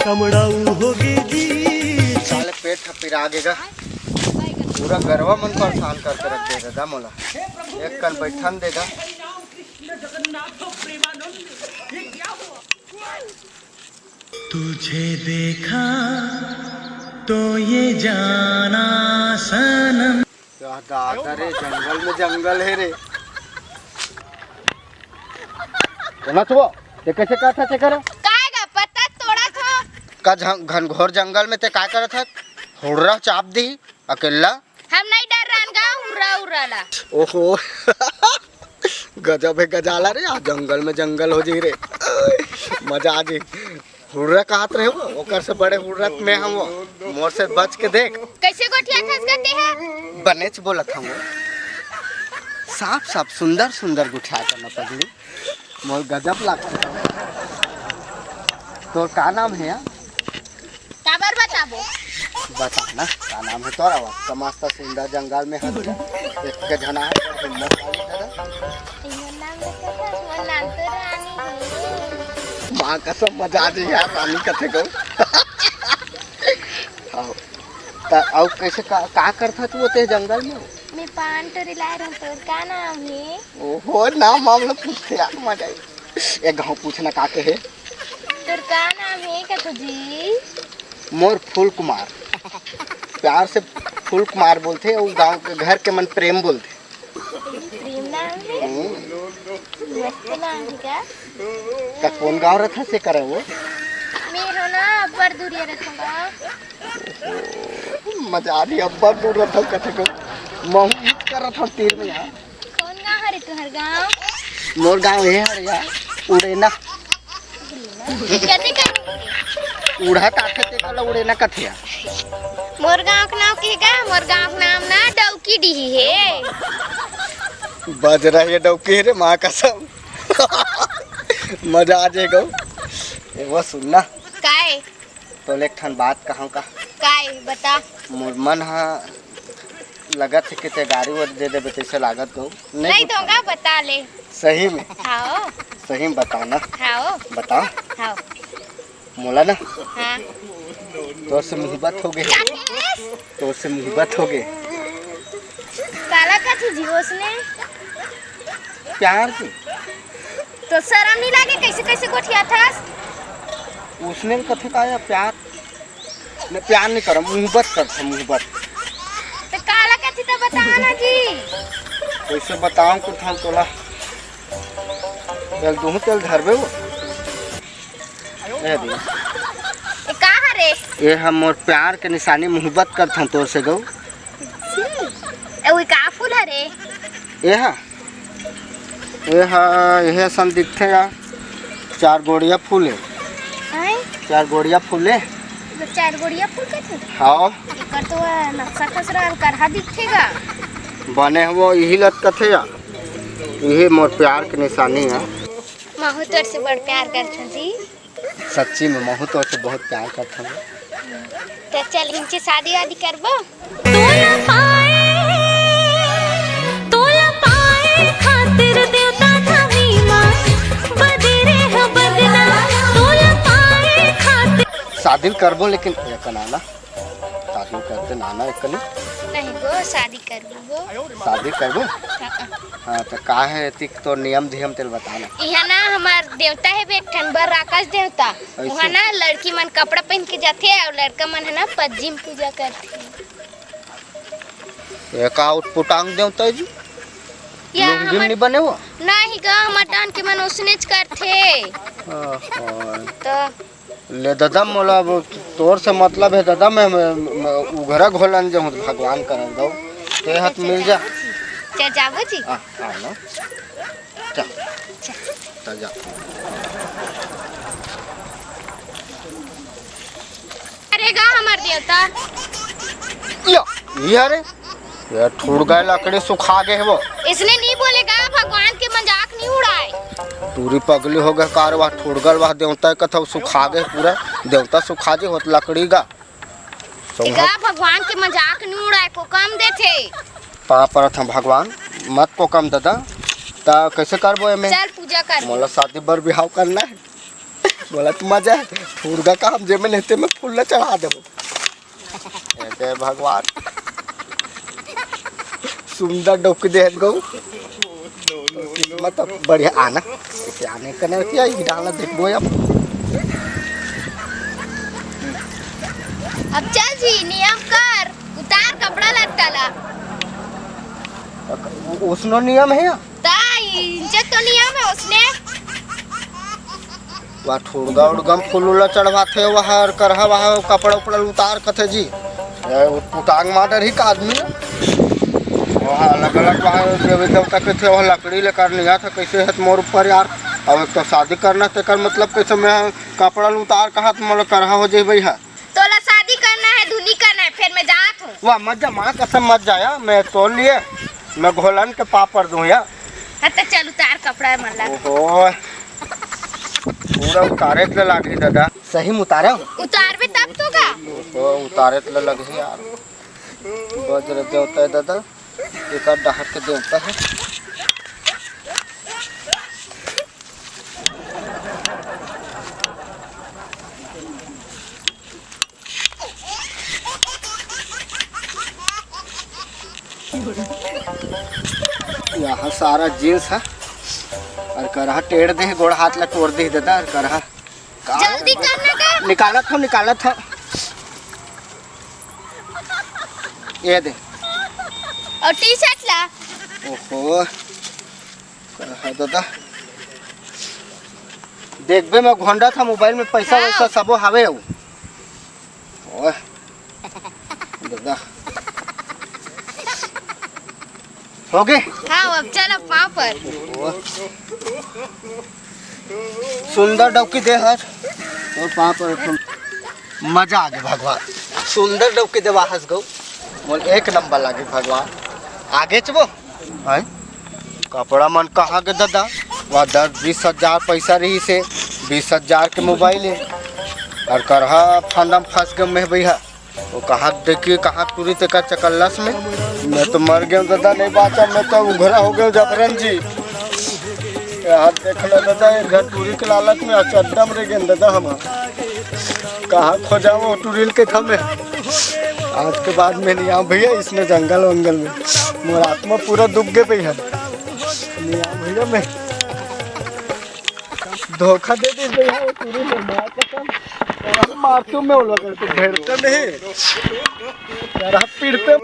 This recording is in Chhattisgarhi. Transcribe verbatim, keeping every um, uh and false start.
कमड़ाऊ होगे जी। साले पेट ह पिरा गेगा। पूरा गरवा मन परेशान करके रख दे ददा मोला। एक कन बैठन देगा। तुझे देखा तो ये जाना सनम। क्या दादा रे, जंगल में जंगल है रे। कोना छो, ते कैसे कहा था ते करो? काय गा पत्ता तोड़ा था? का झं-, घनघोर जंगल में ते काय करत हस? हुर्रा चाप दी अकेला। हम नहीं डर रहन गा हुर्रा हुर्रा ला। ओहो। गजब है गजाला रे, आज जंगल में जंगल हो जी रे। मजा आ जी। हुर्रा कहत रहे वो, ओकर से बड़े हुर्रा मैं हम वो। मोर से बच के देख। कैसे गोठिया थस गा तेहा? बनेच बोलत हम वो। साफ साफ सुंदर सुंदर गोठिया करना पगली। मोर गजब लागत। तोर का नाम है यार? काबर बताबो? बता ना, का नाम है तोरा? वो का मस्त सुंदर जंगल में हस। एक के झना है, हिम्मत वाली तरह। इमन नाम लेके था, मोर नाम तो रानी है। माँ कसम, मजा आ जाए यार, रानी कथे को। आओ। त, आओ, कैसे का, का करथा तू ओते जंगल में? मैं पान टोरी लाए रहूं, तोर का नाम है? ओहो, नाम मामला पूछते यार, मजा आई। एक गाँव पूछना का के है? तोर का नाम है कथो जी? मोर फूल कुमार। प्यार से फूल कुमार बोलथे, अउ गाँव के घर के मन प्रेम बोलथे। प्रेम नाम है? हम्म। मस्त नाम है का? त कौन गाँव रथा से करे वो? मैं हो ना अब्बड़ दूरिया रथों गा। मजा आ रही, अब्बड़ दूर रथों कथे को। महू यूज कर रथों तीर में यार। कौन गाँव हरे तुहर गाँव? मोर गाँव ये हरे यार, उड़ेना। कथे कथे? उड़हत आथे ते काला उड़ेना कथे यार। मोर गाँव के नाम के गा? मोर गाँव के नाम ना डौकी डीही हे। बज रही है डौकी रे माँ कसम। मजा आ जाएगा। ए वो सुन ना। काय? तोले एक ठन बात कहूँ का? काय? बता। मोर मन ह लगत हे कि ते गाड़ी वाड़ी दे देबे, तैसे लागत गो। नहीं नहीं बता। दूंगा, बता ले। सही में? हाँ। सही में बता ना। हाँ। बता। हाँ। मोला ना। हाँ। तोर से मोहब्बत हो गए। का कहे? तोर से मोहब्बत हो गए। काला कथे जी ओसने? प्यार की। तो शरम नहीं लागे, कैसे कैसे गोठियाथस? ओसने कथे का या प्यार? मैं प्यार नहीं करम, मोहब्बत करथम, मोहब्बत। तो काला कथे तो बता ना जी। कैसे बताऊं कुछ हम तोला? तेल दूहूं, तेल धरबे वो। ए दी। ए का हरे? ये हम मोर प्यार के निशानी, मोहब्बत करथम तोर से गौ। ए, वो का फूल हरे? ये हा? ये हा, ये सन दिखथे यार। चार गोड़िया फूल है। आय? चार गोड़िया फूल है। तो चार गोड़िया फूल कथे? हाँ। एकर तो नक्शा खसरा करहा दिखथे गा। बने हो यही लत कथे यार। यही मोर प्यार के निशानी है। महू तोर से बड़ प्यार करथों जी। सच्ची में महू तोर से बहुत प्यार करथों। तो चल, इनसे शादी वादी करबो? तोला पाए, तोला पाए खातिर देवता धमी मा बदे रे ह बदना। तोला पाए खातिर शादी करबो, लेकिन एक ना ना। शादी करते नाना एक कनी। नहीं गो, शादी करबो गो। शादी करबो? हाँ। हाँ, तो का है एतिक तो नियम धियम तेल बताना। इहाँ ना हमार देवता है बे एक ठन बर राकाश देवता। ऐसे? वहाँ ना लड़की मन कपड़ा पहन के जाथे और लड़का मन है ना पज्जिम पूजा करथे। ये का उटपुटांग देवता है जी? या लुंगी हमार नहीं बने हो? नहीं गा, हमार डान के मन उसनेच करथे। ओहो। तो ले ददा, मोला अब तोर से मतलब है ददा, मैं, मैं, मैं उघरा घोलन जाहूँ तो भगवान करन दो। ते हाथ मिल जा। चल जाबो जी। आ, आ ना। चल। चल। चल जा। अरे गा हमर देवता। या, ये रे। ये ठुड़गा लकड़ी सुखा गे हे वो। इसने नहीं बोलेगा, भगवान के मजाक नहीं उड़ाए। टूरी पगली हो गए कार, वह ठुड़गल, वह देवता कथा सुखा गे पूरा। देवता सुखा जे होत लकड़ी गा। इगा भगवान के मजाक नहीं उड़ाए, कोकम देथे। पाँव परत हम भगवान, मत कोकम दादा। ता कैसे करबो एमे? चल पूजा कर। मोला शादी बर बिहाव करना है। बोला तो मजा है, ठुड़गा का हम जेमे लेते में फूल ला चढ़ा देबो। हे भगवान, सुंदर डौकी देहत गऊ। किस्मत अब बढ़िया आना, इसे आने का नहीं किया, ये डालना देखबो अब। अब चल जी, नियम कर, उतार कपड़ा लत्ता ला। उसनो नियम है? ता इंचे तो नियम है उसने। वह ठुड़गा उड़गा में फूल उला चढ़वाथे, वह करहा, वह कपड़ा उपड़ा उतार कथे जी। ए, वो पुटांग मार डरही का आदमी। वह अलग अलग वह देवी देवता के थे, वह लकड़ी लेकर नहीं आता, कैसे है मोर ऊपर यार। अब एक तो शादी करना, तेकर मतलब कैसे मैं कपड़ा उतार कहा तो मोला करहा हो जाई भैया। तोला शादी करना है, धुनी करना है, फिर मैं जात हूँ। वाह, मत जा, माँ कसम मत जाया, मैं तोर लिए, मैं घोलन के पापड़ दूँ या। हाँ, तो चल उतार कपड़ा मन ला। ओहो, पूरा उतारे ले लागही दादा। सही में उतारे हो? उतारबे तब तो का? ओहो, उतारे ले लगही यार। बज्र देवता है दादा, एक आध डहर के देवता है। यहाँ सारा जींस है और करहा टेढ़ दे, गोड़ हाथ ला तोड़ दे दादा। और करहा का जल्दी करना का। निकालत हो, निकालत हो। ये दे। और टी शर्ट ला। ओहो, करहा दादा। देखबे, मैं घोंडा था मोबाइल में पैसा हाँ। वैसा सबो हवे हो। ओए, दादा। हो गए? हाँ, अब चल, अब पाँव पर। सुंदर डौकी दे हर। और पाँव पर सुन। मजा आ गया भगवान। सुंदर डौकी दे वाहस गौ। बोल, एक नंबर लागे भगवान। आगे चबो। हैं? कपड़ा मन कहाँ के दादा? वह दस बीस हजार पैसा रही से, बीस हजार के मोबाइल है। और करहा फंदा में फंस गए मैं भैया। वो कहा देखिए, कहाँ टूरी तेकर चकल्लस में। मैं तो मर गया दादा, नहीं बाँचा, मैं तो उघरा हो गया जबरन जी। यार देख लो दादा, एक घर टूरी के लालच में अचद्दम रह गए दादा हम। कहाँ खोजा वो टूरी के था मैं। आज के बाद में नहीं आऊँ भैया, इसमें जंगल वंगल में। मोर आत्मा पूरा दुख गए भैया, नहीं आऊँ भैया मैं। धोखा दे दी भैया, वो टूरी ने, माँ कसम। मार तू मैं बोला कर, तू भेड़ते नहीं। यार, आप पीड़ते।